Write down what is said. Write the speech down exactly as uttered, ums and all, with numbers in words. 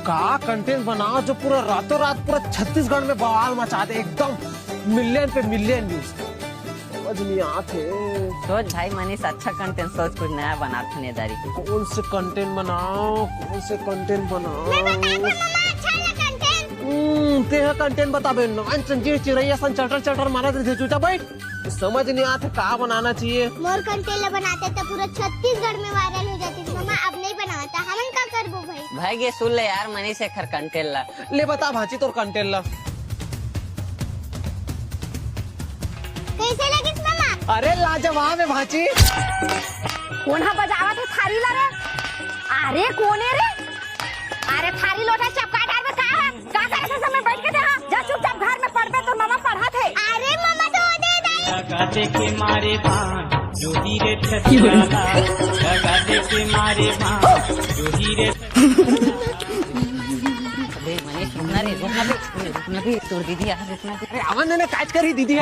का कंटेंट बनाओ जो पूरा रातों रात पूरा छत्तीसगढ़ में बवाल मचा दे, एकदम मिलियन पे मिलियन व्यूज। समझ नहीं आते। सोच भाई, मनीष अच्छा कंटेंट सोच, कुछ नया बनात हन ये दारी। कौन से कंटेंट बनाओ, कौन से कंटेंट बनाओ? मैं बताता हूँ मामा, अच्छा वाला कंटेंट। हम्म, तेहा कंटेंट बताबे, नान संजीव चिरैया सन चटर चटर मारत रहिथे, चुपचाप बैठ। समझ नहीं आते का बनाना चाहिए। मोर कंटेंट ला बनाते तो पूरा छत्तीसगढ़ में वायरल हो जाते। मामा, अब नहीं बनाता, हमन का करबो भाई? भाई ये सुन ले यार, मनीष एखर कंटेंट ला। ले बता भांची तोर कंटेंट ला। कैसे लगिस मामा? अरे लाजवाब है भांची। कोन हा बजावत हे थारी ला रे? अरे कोन हे रे? अरे थारी लोटा चपका डार में का है? का करे से समय बैठ के दे हा? जा चुपचाप घर में पढ़बे, तोर मामा पढ़ात हे। अरे मामा तो दे दाई। लगाते के मारे बाण, जो हीरे छतियाला, लगाते के मारे बाण, जो हीरे। अबे मनीष, रुकना रे, रुकना बे, रुकना बे, तोर दीदी आ, रुकना बे। अरे आवन ने काज करी दीदी है।